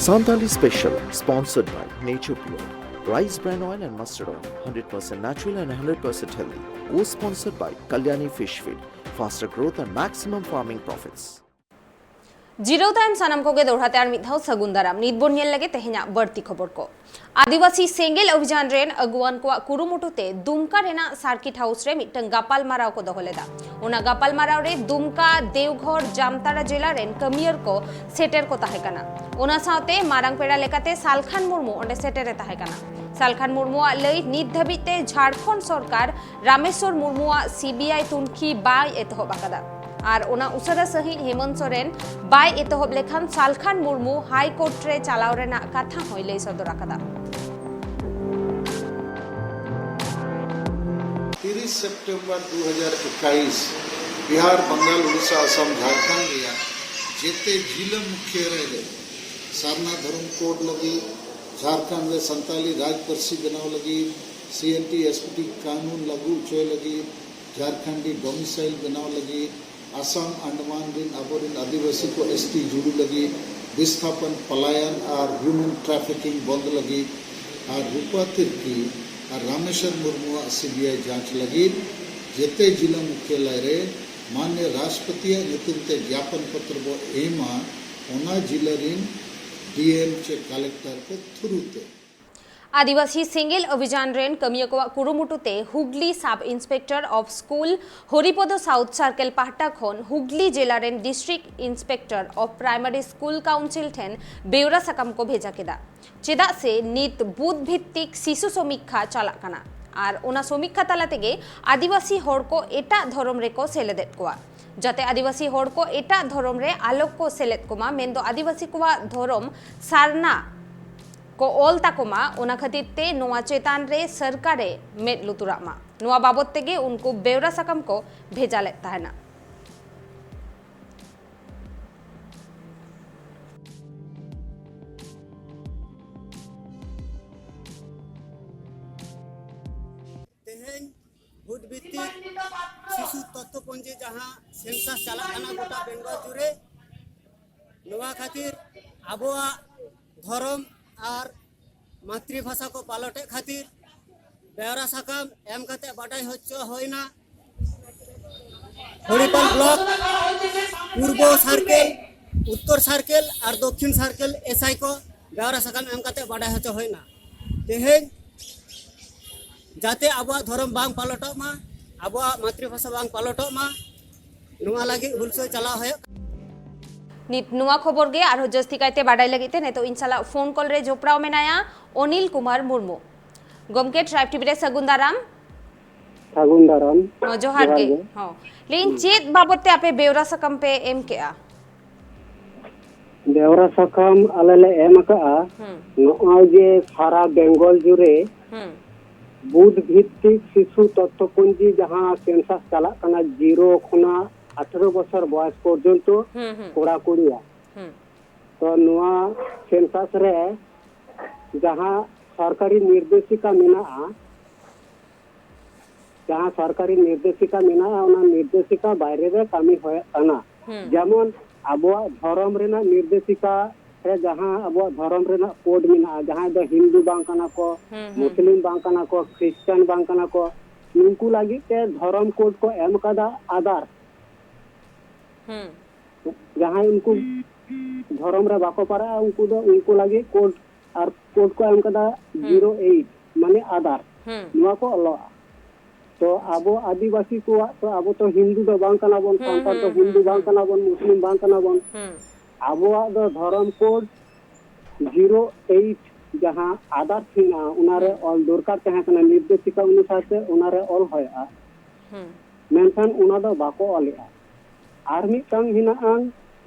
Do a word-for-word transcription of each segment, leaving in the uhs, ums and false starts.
Santali Special, sponsored by Nature Pure, Rice Bran Oil and Mustard Oil, hundred percent natural and hundred percent healthy. Co-sponsored by Kalyani Fish Feed, faster growth and maximum farming profits. ᱡᱤᱨᱟᱹᱣ ᱛᱟᱭᱚᱢ ᱥᱟᱱᱟᱢ ᱠᱚᱜᱮ ᱫᱚᱦᱲᱟ ᱛᱮ ᱟᱨ ᱢᱤᱫ ᱫᱷᱟᱣ ᱥᱟᱹᱜᱩᱱ ᱫᱟᱨᱟᱢ᱾ ᱱᱤᱛ ᱵᱚᱱ ᱧᱮᱞ ᱞᱮᱜᱮ ᱛᱮᱦᱮᱧᱟᱜ ᱵᱟᱹᱲᱛᱤ ᱠᱷᱚᱵᱚᱨ ᱠᱚ᱾ ᱟᱹᱫᱤᱵᱟᱹᱥᱤ ᱥᱮᱸᱜᱮᱞ ᱚᱵᱷᱤᱡᱟᱱ ᱨᱮᱱ ᱟᱹᱜᱩᱣᱟᱱ ᱠᱚᱣᱟᱜ ᱠᱩᱨᱩᱢᱩᱴᱩ ᱛᱮ ᱫᱩᱢᱠᱟ ᱨᱮᱱᱟᱜ ᱥᱟᱨᱠᱤᱴ ᱦᱟᱣᱩᱥ ᱨᱮ ᱢᱤᱫᱴᱟᱝ ᱜᱟᱯᱟᱞ ᱢᱟᱨᱟᱣ ᱠᱚ ᱫᱚᱦᱚ ᱞᱮᱫᱟ᱾ ᱚᱱᱟ ᱜᱟᱯᱟᱞ ᱢᱟᱨᱟᱣ ᱨᱮ ᱫᱩᱢᱠᱟ, ᱫᱮᱣᱜᱷᱚᱨ, ᱡᱟᱢᱛᱟᱲᱟ ᱡᱮᱞᱟ ᱨᱮᱱ ᱠᱟᱹᱢᱤᱭᱟᱹᱨ ᱠᱚ ᱥᱮᱴᱮᱨ ᱠᱚ ᱛᱟᱦᱮᱸ ᱠᱟᱱᱟ᱾ ᱚᱱᱟ ᱥᱟᱶᱛᱮ ᱢᱟᱨᱟᱝ ᱯᱮᱲᱟ ᱞᱮᱠᱟᱛᱮ ᱥᱟᱞᱠᱷᱟᱱ ᱢᱩᱨᱢᱩ ᱚᱸᱰᱮ ᱥᱮᱴᱮᱨ ᱮ ᱛᱟᱦᱮᱸ ᱠᱟᱱᱟ᱾ ᱥᱟᱞᱠᱷᱟᱱ ᱢᱩᱨᱢᱩᱣᱟᱜ ᱞᱟᱹᱭ, ᱱᱤᱛ ᱫᱷᱟᱹᱵᱤᱡ ᱛᱮ ᱡᱷᱟᱲᱠᱷᱚᱸᱰ ᱥᱚᱨᱠᱟᱨ ᱨᱟᱢᱮᱥᱣᱚᱨ ᱢᱩᱨᱢᱩᱣᱟᱜ ᱥᱤᱵᱤᱟᱭ ᱛᱩᱱᱠᱷᱤ ᱵᱟᱭ ᱮᱛᱚᱦᱚᱵ ᱟᱠᱟᱫᱟ᱾ ᱟᱨ ᱚᱱᱟ ᱩᱥᱟᱹᱨᱟ ᱥᱟᱹᱦᱤᱡ ᱦᱮᱢᱚᱱᱛ ᱥᱚᱨᱮᱱ ᱵᱟᱭ ᱮᱛᱚᱦᱚᱵ ᱞᱮᱠᱷᱟᱱ ᱥᱟᱞᱠᱷᱟᱱ ᱢᱩᱨᱢᱩ ᱦᱟᱭ ᱠᱳᱨᱴ ᱨᱮ ᱪᱟᱞᱟᱣ ᱨᱮᱱᱟᱜ ᱠᱟᱛᱷᱟ ᱦᱚᱸᱭ ᱞᱟᱹᱭ ᱥᱚᱫᱚᱨ ᱟᱠᱟᱫᱟ᱾ ᱛᱤᱨᱤᱥ ᱥᱮᱯᱴᱮᱢᱵᱚᱨ ᱫᱩ ᱦᱟᱡᱟᱨ ᱮᱠᱟᱭᱤᱥ ᱵᱤᱦᱟᱨ, ᱵᱟᱝᱜᱟᱞ, ᱩᱲᱤᱥᱥᱟ, ᱟᱥᱟᱢ, ᱡᱷᱟᱲᱠᱷᱚᱸᱰ ᱨᱮᱭᱟᱜ ᱡᱮᱛᱮ ᱡᱤᱞᱟᱹ ᱢᱩᱠᱷᱭᱟᱹᱞᱚᱭ ᱨᱮ ᱥᱟᱨᱱᱟ ᱫᱷᱚᱨᱚᱢ ᱠᱳᱰ ᱞᱟᱹᱜᱤᱫ, ᱡᱷᱟᱲᱠᱷᱚᱸᱰ ᱨᱮ ᱥᱟᱱᱛᱟᱞᱤ ᱨᱟᱡᱽ ᱯᱟᱹᱨᱥᱤ ᱵᱮᱱᱟᱣ ᱞᱟᱹᱜᱤᱫ, ᱥᱤ N T S P T ᱠᱟᱹᱱᱩᱱ ᱞᱟᱹᱜᱩ ᱦᱚᱪᱚᱭ ᱞᱟᱹᱜᱤᱫ, ᱡᱷᱟᱲᱠᱷᱚᱸᱰᱤ ᱰᱚᱢᱤᱥᱟᱭᱤᱞ ᱵᱮᱱᱟᱣ ᱞᱟᱹᱜᱤᱫ, ᱟᱥᱟᱢ ᱟᱱᱰᱟᱢᱟᱱ ᱨᱤᱱ ᱟᱵᱚᱨᱤᱱ ᱟᱹᱫᱤᱵᱟᱹᱥᱤ ᱠᱚ ᱮᱥ ᱴᱤ ᱡᱩᱲᱩ ᱞᱟᱹᱜᱤᱫ, ᱵᱤᱥᱛᱷᱟᱯᱚᱱ ᱯᱟᱞᱟᱭᱟᱱ ᱟᱨ ᱦᱤᱭᱩᱢᱮᱱ ᱴᱨᱟᱯᱷᱤᱠᱤᱝ ᱵᱚᱱᱫ ᱞᱟᱹᱜᱤᱫ, ᱟᱨ ᱨᱩᱯᱟ ᱛᱤᱨᱠᱤ ᱟᱨ ᱨᱟᱢᱮᱥᱣᱚᱨ ᱢᱩᱨᱢᱩᱣᱟᱜ ᱥᱤ ᱵᱤ ᱟᱭ ᱡᱟᱸᱪ ᱞᱟᱹᱜᱤᱫ ᱡᱮᱛᱮ ᱡᱤᱞᱟᱹ ᱢᱩᱠᱷᱭᱟᱞᱚᱭ ᱨᱮ ᱢᱟᱱᱱᱤᱭᱚ ᱨᱟᱥᱴᱨᱚᱯᱚᱛᱤᱭᱟᱜ ᱧᱩᱛᱩᱢ ᱛᱮ ᱡᱧᱟᱯᱚᱱ ᱯᱚᱛᱨᱚ ᱵᱚ ᱮᱢᱟ, ᱚᱱᱟ ᱡᱤᱞᱟᱹ ᱨᱤᱱ ᱰᱤ ᱮᱢ ᱪᱮ ᱠᱟᱞᱮᱠᱴᱚᱨ ᱠᱚ ᱛᱷᱨᱩ ᱛᱮ᱾ ᱟᱹᱫᱤᱵᱟᱹᱥᱤ ᱥᱮᱸᱜᱮᱞ ᱚᱵᱷᱤᱡᱟᱱ ᱨᱮᱱ ᱠᱟᱹᱢᱤᱭᱟᱹ ᱠᱚᱣᱟᱜ ᱠᱩᱨᱩᱢᱩᱴᱩ ᱛᱮ Hooghly sub inspector of school Haripada south circle ᱯᱟᱦᱴᱟ ᱠᱷᱚᱱ ᱦᱩᱜᱽᱞᱤ ᱡᱮᱞᱟ ᱨᱮᱱ district inspector of primary school council ᱴᱷᱮᱱ ᱵᱮᱣᱨᱟ ᱥᱟᱠᱟᱢ ᱠᱚ ᱵᱷᱮᱡᱟ ᱠᱮᱫᱟ᱾ ᱪᱮᱫᱟᱜ ᱥᱮ ᱱᱤᱛ ᱵᱩᱛᱷ ᱵᱷᱤᱛᱛᱤᱠ ᱥᱤᱥᱩ ᱥᱚᱢᱤᱠᱠᱷᱟ ᱪᱟᱞᱟᱜ ᱠᱟᱱᱟ᱾ ᱟᱨ ᱚᱱᱟ ᱥᱚᱢᱤᱠᱠᱷᱟ ᱛᱟᱞᱟ ᱛᱮᱜᱮ ᱟᱹᱫᱤᱵᱟᱹᱥᱤ ᱦᱚᱲ ᱠᱚ ᱮᱴᱟᱜ ᱫᱷᱚᱨᱚᱢ ᱨᱮᱠᱚ ᱥᱮᱞᱮᱫᱮᱫ ᱠᱚᱣᱟ᱾ ᱡᱟᱛᱮ ᱟᱹᱫᱤᱵᱟᱹᱥᱤ ᱦᱚᱲ ᱠᱚ ᱮᱴᱟᱜ ᱫᱷᱚᱨᱚᱢ ᱨᱮ ᱟᱞᱚ ᱠᱚ ᱥᱮᱞᱮᱫ ᱠᱚᱢᱟ, ᱢᱮᱱᱫᱚ ᱟᱹᱫᱤᱵᱟᱹᱥᱤ ᱠᱚᱣᱟᱜ ᱫᱷᱚᱨᱚᱢ ᱥᱟᱨᱱᱟ ᱠᱚ ᱚᱞ ᱛᱟᱠᱚ ᱢᱟ, ᱚᱱᱟ ᱠᱷᱟᱹᱛᱤᱨ ᱛᱮ ᱱᱚᱣᱟ ᱪᱮᱛᱟᱱ ᱨᱮ ᱥᱚᱨᱠᱟᱨᱮ ᱢᱮᱫ ᱞᱩᱛᱩᱨᱟᱜ ᱢᱟ᱾ ᱱᱚᱣᱟ ᱵᱟᱵᱚᱛ ᱛᱮᱜᱮ ᱩᱱᱠᱩ ᱵᱮᱣᱨᱟ ᱥᱟᱠᱟᱢ ᱠᱚ ᱵᱷᱮᱡᱟ ᱞᱮᱫ ᱛᱟᱦᱮᱱᱟ᱾ ᱛᱮᱦᱮᱧ ᱵᱩᱛᱷ ᱵᱷᱤᱛᱛᱤᱠ ᱥᱤᱥᱩ ᱛᱚᱛᱛᱷᱚ ᱯᱚᱧᱡᱤ ᱡᱟᱦᱟᱸ ᱥᱮᱱᱥᱟᱥ ᱪᱟᱞᱟᱜ ᱠᱟᱱᱟ ᱜᱚᱴᱟ ᱵᱮᱝᱜᱚᱞ ᱡᱩᱲᱮ, ᱱᱚᱣᱟ ᱠᱷᱟᱹᱛᱤᱨ ᱟᱵᱚᱣᱟᱜ ᱫᱷᱚᱨᱚᱢ ᱟᱨ ᱢᱟᱛᱨᱤᱵᱷᱟᱥᱟ ᱠᱚ ᱯᱟᱞᱚᱴᱮᱫ ᱠᱷᱟᱹᱛᱤᱨ ᱵᱮᱣᱨᱟ ᱥᱟᱠᱟᱢ ᱮᱢ ᱠᱟᱛᱮ ᱵᱟᱰᱟᱭ ᱦᱚᱪᱚ ᱦᱩᱭᱱᱟ᱾ ᱦᱚᱲᱤᱯᱟᱞ ᱵᱞᱚᱠ ᱯᱩᱨᱵᱚ ᱥᱟᱨᱠᱮᱞ, ᱩᱛᱛᱚᱨ ᱥᱟᱨᱠᱮᱞ ᱟᱨ ᱫᱚᱠᱠᱷᱤᱱ ᱥᱟᱨᱠᱮᱞ ᱮᱥᱟᱭ ᱠᱚ ᱵᱮᱣᱨᱟ ᱥᱟᱠᱟᱢ ᱮᱢ ᱠᱟᱛᱮ ᱵᱟᱰᱟᱭ ᱦᱚᱪᱚ ᱦᱩᱭᱱᱟ᱾ ᱛᱮᱦᱮᱧ ᱡᱟᱛᱮ ᱟᱵᱚᱣᱟᱜ ᱫᱷᱚᱨᱚᱢ ᱵᱟᱝ ᱯᱟᱞᱚᱴᱚᱜ ᱢᱟ, ᱟᱵᱚᱣᱟᱜ ᱢᱟᱛᱨᱤᱵᱷᱟᱥᱟ ᱵᱟᱝ ᱯᱟᱞᱚᱴᱚᱜ ᱢᱟ, ᱱᱚᱣᱟ ᱞᱟᱹᱜᱤᱫ ᱦᱩᱞᱥᱟᱹᱭ ᱪᱟᱞᱟᱣ ᱦᱩᱭᱩᱜ ᱠᱟᱱᱟ᱾ ᱱᱤᱛ ᱱᱚᱣᱟ ᱠᱷᱚᱵᱚᱨ ᱜᱮ ᱟᱨᱦᱚᱸ ᱡᱟᱹᱥᱛᱤ ᱠᱟᱭᱛᱮ ᱵᱟᱰᱟᱭ ᱞᱟᱹᱜᱤᱫ ᱛᱮ ᱱᱤᱛᱚᱜ ᱤᱧ ᱥᱟᱞᱟᱜ ᱯᱷᱳᱱ ᱠᱚᱞ ᱨᱮ ᱡᱚᱯᱲᱟᱣ ᱢᱮᱱᱟᱭᱟ ᱚᱱᱤᱞ ᱠᱩᱢᱟᱨ ᱢᱩᱨᱢᱩ᱾ ᱜᱚᱢᱠᱮ, ᱴᱨᱟᱭᱤᱵᱽ ᱴᱤᱵᱷᱤ ᱨᱮ ᱥᱟᱹᱜᱩᱱ ᱫᱟᱨᱟᱢ᱾ ᱥᱟᱹᱜᱩᱱ ᱫᱟᱨᱟᱢ᱾ ᱦᱚᱸ, ᱡᱚᱦᱟᱨ ᱡᱚᱦᱟᱨ ᱜᱮ᱾ ᱜᱮ᱾ ᱦᱚᱸ᱾ ᱞᱟᱹᱭᱟᱹᱧ, ᱦᱩᱸ᱾ ᱪᱮᱫ ᱵᱟᱵᱚᱛ ᱛᱮ ᱟᱯᱮ ᱵᱮᱣᱨᱟ ᱥᱟᱠᱟᱢ ᱯᱮ ᱮᱢ ᱠᱮᱜᱼᱟ? ᱵᱮᱣᱨᱟ ᱥᱟᱠᱟᱢ ᱟᱞᱮ ᱞᱮ ᱮᱢ ᱟᱠᱟᱜᱼᱟ᱾ ᱦᱩᱸ᱾ ᱱᱚᱜᱼᱚᱭ ᱡᱮ ᱥᱟᱨᱟ ᱵᱮᱝᱜᱚᱞ ᱡᱩᱲᱮ ᱦᱩᱸ᱾ ᱵᱩᱛᱷ ᱵᱷᱤᱛᱛᱤᱠ ᱥᱤᱥᱩ ᱛᱚᱛᱛᱷᱚ ᱯᱚᱧᱡᱤ ᱡᱟᱦᱟᱸ ᱥᱮᱱᱥᱟᱥ ᱪᱟᱞᱟᱜ ᱠᱟᱱᱟ, ᱡᱤᱨᱳ ᱠᱷᱚᱱᱟᱜ ᱟᱴᱷᱮᱨᱚ ᱵᱚᱪᱷᱚᱨ ᱵᱚᱭᱚᱥ ᱯᱚᱨᱡᱚᱱᱛᱚ ᱦᱩᱸ, ᱦᱩᱸ᱾ ᱠᱚᱲᱟ ᱠᱩᱲᱤᱭᱟᱜ᱾ ᱦᱩᱸ᱾ ᱛᱚ ᱱᱚᱣᱟ ᱥᱮᱱᱥᱟᱥ ᱨᱮ ᱡᱟᱦᱟᱸ ᱥᱚᱨᱠᱟᱨᱤ ᱱᱤᱨᱫᱮᱥᱤᱠᱟ ᱢᱮᱱᱟᱜᱼᱟ, ᱡᱟᱦᱟᱸ ᱥᱚᱨᱠᱟᱨᱤ ᱱᱤᱨᱫᱮᱥᱤᱠᱟ ᱢᱮᱱᱟᱜᱼᱟ, ᱚᱱᱟ ᱱᱤᱨᱫᱮᱥᱤᱠᱟ ᱵᱟᱭᱨᱮ ᱨᱮ ᱠᱟᱹᱢᱤ ᱦᱩᱭᱩᱜ ᱠᱟᱱᱟ᱾ ᱦᱩᱸ᱾ ᱡᱮᱢᱚᱱ ᱟᱵᱚᱣᱟᱜ ᱫᱷᱚᱨᱚᱢ ᱨᱮᱱᱟᱜ ᱱᱤᱨᱫᱮᱥᱤᱠᱟ ᱨᱮ ᱡᱟᱦᱟᱸ ᱟᱵᱚᱣᱟᱜ ᱫᱷᱚᱨᱚᱢ ᱨᱮᱱᱟᱜ ᱠᱳᱰ ᱢᱮᱱᱟᱜᱼᱟ, ᱡᱟᱦᱟᱸᱭ ᱫᱚ ᱦᱤᱱᱫᱩ ᱵᱟᱝ ᱠᱟᱱᱟ ᱠᱚ, ᱦᱩᱸ, ᱦᱩᱸ, ᱢᱩᱥᱞᱤᱢ ᱦᱩᱸ᱾ ᱵᱟᱝ ᱠᱟᱱᱟ ᱠᱚ, ᱠᱷᱨᱤᱥᱴᱟᱱ ᱵᱟᱝ ᱠᱟᱱᱟ ᱠᱚ, ᱱᱩᱠᱩ ᱞᱟᱹᱜᱤᱫ ᱛᱮ ᱫᱷᱚᱨᱚᱢ ᱠᱳᱰ ᱠᱚ ᱮᱢ ᱠᱟᱫᱟ ᱟᱫᱟᱨ᱾ ᱦᱩᱸ᱾ ᱡᱟᱦᱟᱸᱭ ᱩᱱᱠᱩ ᱫᱷᱚᱨᱚᱢ ᱨᱮ ᱵᱟᱠᱚ ᱯᱟᱲᱟᱜᱼᱟ, ᱩᱱᱠᱩ ᱫᱚ, ᱩᱱᱠᱩ ᱞᱟᱹᱜᱤᱫ ᱠᱳᱰ, ᱟᱨ ᱠᱳᱰ ᱠᱚ ᱮᱢ ᱠᱟᱫᱟ ᱦᱩᱸ᱾ ᱡᱤᱨᱳ ᱮᱭᱤᱴ, ᱢᱟᱱᱮ ᱟᱫᱟᱨ᱾ ᱦᱩᱸ᱾ ᱱᱚᱣᱟ ᱠᱚ ᱚᱞᱚᱜᱼᱟ᱾ ᱛᱚ ᱟᱵᱚ ᱟᱪᱪᱷᱟ᱾ ᱟᱹᱫᱤᱵᱟᱹᱥᱤ ᱠᱚᱣᱟᱜ ᱛᱚ, ᱟᱵᱚ ᱛᱚ ᱦᱤᱱᱫᱩ ᱫᱚ ᱵᱟᱝ ᱠᱟᱱᱟ ᱵᱚᱱ, ᱦᱩᱸ, ᱥᱟᱱᱛᱟᱲ ᱫᱚ ᱦᱩᱸ, ᱦᱤᱱᱫᱩ ᱦᱩᱸ, ᱵᱟᱝ ᱦᱩᱸ᱾ ᱠᱟᱱᱟ ᱵᱚᱱ, ᱢᱩᱥᱞᱤᱢ ᱵᱟᱝ ᱠᱟᱱᱟ ᱵᱚᱱ᱾ ᱦᱩᱸ᱾ ᱟᱵᱚᱣᱟᱜ ᱫᱚ ᱫᱷᱚᱨᱚᱢ ᱠᱳᱰ ᱡᱤᱨᱳ ᱮᱭᱤᱴ ᱡᱟᱦᱟᱸ ᱟᱫᱟᱨᱥ ᱢᱮᱱᱟᱜᱼᱟ, ᱚᱱᱟᱨᱮ ᱦᱩᱸ᱾ ᱚᱞ ᱫᱚᱨᱠᱟᱨ ᱛᱟᱦᱮᱸ ᱠᱟᱱᱟ, ᱱᱤᱨᱫᱮᱥᱤᱠᱟ ᱚᱱᱩᱥᱟᱨ ᱛᱮ ᱚᱱᱟᱨᱮ ᱚᱞ ᱦᱩᱭᱩᱜᱼᱟ᱾ ᱦᱩᱸ᱾ ᱢᱮᱱᱠᱷᱟᱱ ᱚᱱᱟ ᱫᱚ ᱵᱟᱠᱚ ᱚᱞᱮᱜᱼᱟ᱾ ᱟᱨ ᱢᱤᱫᱴᱟᱝ ᱦᱮᱱᱟᱜᱼᱟ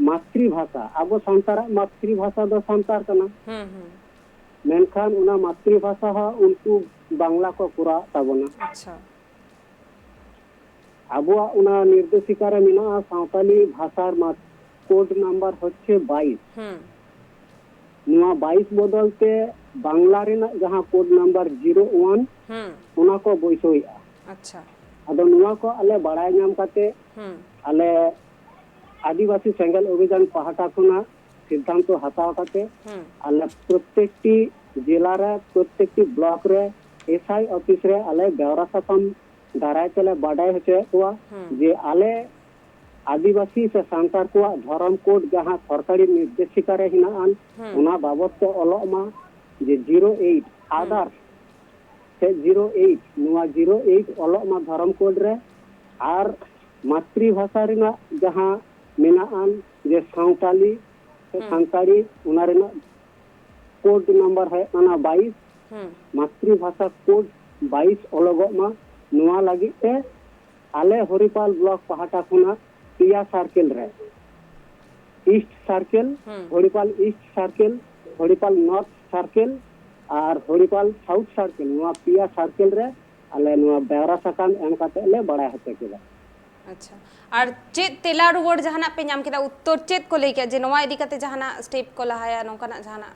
ᱢᱟᱛᱨᱤ ᱵᱷᱟᱥᱟ, ᱟᱵᱚ ᱥᱟᱱᱛᱟᱲᱟᱜ ᱢᱟᱛᱨᱤ ᱵᱷᱟᱥᱟ ᱫᱚ ᱥᱟᱱᱛᱟᱲ ᱠᱟᱱᱟ᱾ ᱦᱩᱸ, ᱦᱩᱸ᱾ ᱢᱮᱱᱠᱷᱟᱱ ᱚᱱᱟ ᱢᱟᱛᱨᱤ ᱵᱷᱟᱥᱟ ᱦᱚᱸ ᱩᱱᱠᱩ ᱵᱟᱝᱞᱟ ᱠᱚ ᱠᱚᱨᱟᱣᱮᱫ ᱛᱟᱵᱚᱱᱟ᱾ ᱟᱪᱪᱷᱟ᱾ ᱟᱵᱚᱣᱟᱜ ᱚᱱᱟ ᱱᱤᱨᱫᱮᱥᱤᱠᱟ ᱨᱮ ᱢᱮᱱᱟᱜᱼᱟ ᱥᱟᱶᱛᱟᱞᱤ ᱵᱷᱟᱥᱟ ᱨᱮᱱᱟᱜ ᱠᱳᱰ ᱱᱟᱢᱵᱟᱨ ᱦᱚᱪᱪᱷᱮ ᱵᱟᱭᱤᱥ᱾ ᱦᱩᱸ᱾ ᱱᱚᱣᱟ ᱵᱟᱭᱤᱥ ᱵᱚᱫᱚᱞ ᱛᱮ ᱵᱟᱝᱞᱟ ᱨᱮᱱᱟᱜ ᱡᱟᱦᱟᱸ ᱠᱳᱰ ᱱᱟᱢᱵᱟᱨ ᱡᱤᱨᱳ ᱳᱣᱟᱱ, ᱦᱩᱸ᱾ ᱚᱱᱟ ᱠᱚ ᱵᱟᱹᱭᱥᱟᱹᱣᱮᱫᱼᱟ᱾ ᱟᱪᱪᱷᱟ᱾ ᱟᱫᱚ ᱱᱚᱣᱟ ᱠᱚ ᱟᱞᱮ ᱵᱟᱲᱟᱭ ᱧᱟᱢ ᱠᱟᱛᱮ ᱦᱩᱸ᱾ ᱟᱞᱮ ᱟᱹᱫᱤᱵᱟᱹᱥᱤ ᱥᱮᱸᱜᱮᱞ ᱚᱵᱷᱤᱡᱟᱱ ᱯᱟᱦᱴᱟ ᱠᱷᱚᱱᱟᱜ ᱥᱤᱫᱽᱫᱷᱟᱱᱛᱚ ᱦᱟᱛᱟᱣ ᱠᱟᱛᱮ ᱟᱞᱮ ᱯᱨᱚᱛᱮᱠᱴᱤ ᱡᱮᱞᱟ ᱨᱮ, ᱯᱨᱚᱛᱮᱠᱴᱤ ᱵᱞᱚᱠ ᱨᱮ ᱮᱥ ᱟᱭ ᱚᱯᱷᱤᱥ ᱨᱮ ᱟᱞᱮ ᱵᱮᱣᱨᱟ ᱥᱟᱠᱟᱢ ᱫᱟᱨᱟᱭ ᱛᱮᱞᱮ ᱵᱟᱰᱟᱭ ᱦᱚᱪᱚᱭᱮᱫ ᱠᱚᱣᱟ ᱡᱮ ᱟᱞᱮ ᱟᱹᱫᱤᱵᱟᱹᱥᱤ ᱥᱮ ᱥᱟᱱᱛᱟᱲ ᱠᱚᱣᱟᱜ ᱫᱷᱚᱨᱚᱢ ᱠᱳᱰ ᱡᱟᱦᱟᱸ ᱥᱚᱨᱠᱟᱨᱤ ᱱᱤᱨᱫᱮᱥᱤᱠᱟ ᱨᱮ ᱦᱮᱱᱟᱜ ᱟᱱ, ᱚᱱᱟ ᱵᱟᱵᱚᱫ ᱛᱮ ᱚᱞᱚᱜ ᱢᱟ, ᱡᱮ ᱡᱤᱨᱳ ᱮᱭᱤᱴ ᱟᱫᱟᱨᱥ ᱥᱮ ᱡᱤᱨᱳ ᱮᱭᱤᱴ, ᱱᱚᱣᱟ ᱡᱤᱨᱳ ᱮᱭᱤᱴ ᱚᱞᱚᱜ ᱢᱟ ᱫᱷᱚᱨᱚᱢ ᱠᱳᱰ ᱨᱮ᱾ ᱟᱨ ᱢᱟᱛᱨᱤ ᱵᱷᱟᱥᱟ ᱨᱮᱱᱟᱜ ᱡᱟᱦᱟᱸ ᱢᱮᱱᱟᱜ ᱟᱱ ᱡᱮ ᱥᱟᱶᱛᱟᱞᱤ ᱥᱮ ᱥᱟᱱᱛᱟᱲᱤ, ᱚᱱᱟ ᱨᱮᱱᱟᱜ ᱠᱳᱰ ᱱᱟᱢᱵᱟᱨ ᱦᱩᱭᱩᱜ ᱠᱟᱱᱟ ᱵᱟᱭᱤᱥ, ᱢᱟᱛᱨᱤ ᱵᱷᱟᱥᱟ ᱠᱳᱰ ᱵᱟᱭᱤᱥ ᱚᱞᱚᱜᱚᱜ ᱢᱟ, ᱱᱚᱣᱟ ᱞᱟᱹᱜᱤᱫ ᱛᱮ ᱟᱞᱮ ᱦᱚᱨᱤᱯᱟᱞ ᱵᱞᱚᱠ ᱯᱟᱦᱴᱟ ᱠᱷᱚᱱᱟᱜ ᱯᱮᱭᱟ ᱥᱟᱨᱠᱮᱞ ᱨᱮ, east circle, Haripal east circle, Haripal north circle ᱟᱨ ᱦᱚᱨᱤᱯᱟᱞ ᱥᱟᱣᱩᱛᱷ ᱥᱟᱨᱠᱮᱞ, ᱱᱚᱣᱟ ᱯᱮᱭᱟ ᱥᱟᱨᱠᱮᱞ ᱨᱮ ᱟᱞᱮ ᱱᱚᱣᱟ ᱵᱮᱣᱨᱟ ᱥᱟᱠᱟᱢ ᱮᱢ ᱠᱟᱛᱮ ᱞᱮ ᱵᱟᱲᱟᱭ ᱦᱚᱪᱚ ᱠᱮᱫᱟ᱾ ᱟᱪᱪᱷᱟ, ᱟᱨ ᱪᱮᱫ ᱛᱮᱞᱟ ᱨᱩᱣᱟᱹᱲ ᱡᱟᱦᱟᱱᱟᱜ ᱯᱮ ᱧᱟᱢ ᱠᱮᱫᱟ? ᱩᱛᱛᱚᱨ ᱪᱮᱫ ᱠᱚ ᱞᱟᱹᱭ ᱠᱮᱫᱟ ᱡᱮ ᱱᱚᱣᱟ ᱤᱫᱤ ᱠᱟᱛᱮ ᱡᱟᱦᱟᱱᱟᱜ ᱥᱴᱮᱯ ᱠᱚ ᱞᱟᱦᱟᱭᱟ, ᱱᱚᱝᱠᱟᱱᱟᱜ ᱡᱟᱦᱟᱱᱟᱜ?